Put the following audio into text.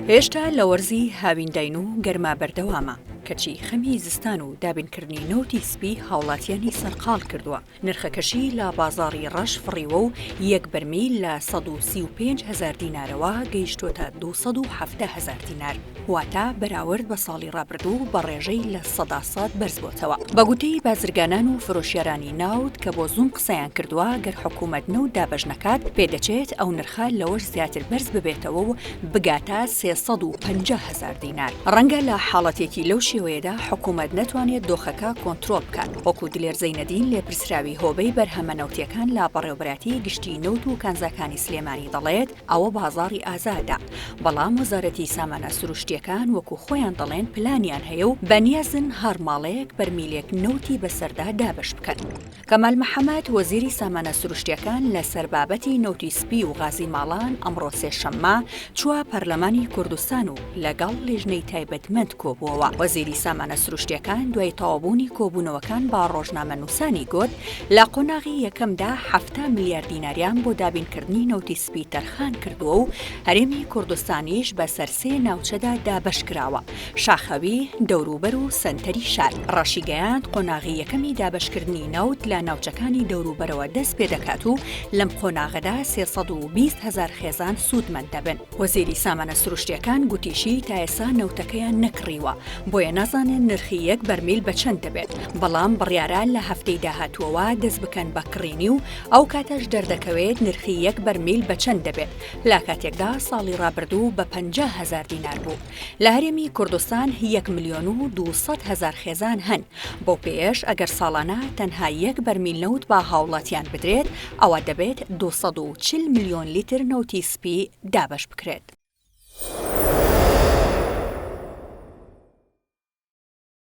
هێشتا لە وەرزی هاوینداین و گەرما بەردەوامە، کەچی خەمی زستان و دابینکردنی نەوتی سپی هاوڵاتیانی سەرقاڵ کردووە، نرخەکەشی لە بازاڕی ڕەش فڕیوە و یەک بەرمیل لە 135 هەزار دینارەوە گەیشتۆتە 270 هەزار دینار، واتە بەراورد بە ساڵی ڕابردوو بە ڕێژەی 100% بەرزبۆتەوە. بە گوتەی بازرگانان و فرۆشیارانی نەوت کە بۆ زووم قسەیان کردووە، گەر حکوومەت نەوت دابەش نەکات، پێدەچێت ئەو نرخە لەوەش زیاتر بەرز ببێتەوە و بگاتە 350 هەزار دینار. ڕەنگە لە حاڵەتێکی لەو شێوەیەدا حکوومەت نەتوانێت دۆخەکە کۆنترۆڵ بکات، وەکو دلێر زەینەدین لێپرسراوی هۆبەی بەرهەمە نەوتییەکان لە بەڕێوەبەرایەتی گشتیی نەوت و کانزاکانی سلێمانی دەڵێت، ئەوە بازاڕی ئازادە، بەڵام وەزارەتی سامانە سروشتییەکان وەکو خۆیان دەڵێن پلانیان هەیە و بەنیازن هەر ماڵێک بەرمیلێک نەوتی بەسەردا دابەش بکەن. کەمال محەمەد، وەزیری سامانە سروشتییەکان لەسەر بابەتی نەوتی سپی و غازی ماڵان ئەمڕۆ سێشەممە چووە پەرلەمانی کوردستان و لەگەڵ لیژنەی تایبەتمەند کۆبووەوە. وەزیری سامانە سروشتییەکان دوای تەواوبوونی کۆبوونەوەکان بە ڕۆژنامەنووسانی گوت، لە قۆناغی یەکەمدا 70 ملیار دیناریان بۆ دابینکردنی نەوتی سپی تەرخان کردووە و هەرێمی کوردستانیش بەسەر سێ ناوچەدا دابەشکراوە، شاخەوی، دەوروبەر و سەنتەری شار. ڕاشیگەیاند، قۆناغی یەکەمی دابەشکردنی نەوت لە ناوچەکانی دەوروبەرەوە دەستپێدەکات و لەم قۆناغەدا 320 هەزار خێزان سوودمەند دەبن. وەزیری سامانە سروشتییەکان گوتیشی، تا ئێستا نەوتەکەیان نەکڕیوە، بۆیە نازانن نرخی یەک بەرمیل بە چەند دەبێت، بەڵام بڕیارە لە هەفتەی داهاتووەوە دەستبکەن بە کڕینی و ئەو کاتەش دەردەکەوێت نرخی یەک بەرمیل بە چەند دەبێت، لە کاتێکدا ساڵی ڕابردوو بە 50 هەزار دینار بوو. لە هەرێمی کوردستان یەک ملیۆن و 200 هەزار خێزان هەن، بەو پێیەش ئەگەر ساڵانە تەنها یەک بەرمیل نەوت بە هاوڵاتیان بدرێت، ئەوا دەبێت 240 ملیۆن لیتر نەوتی سپی دابەش بکرێت.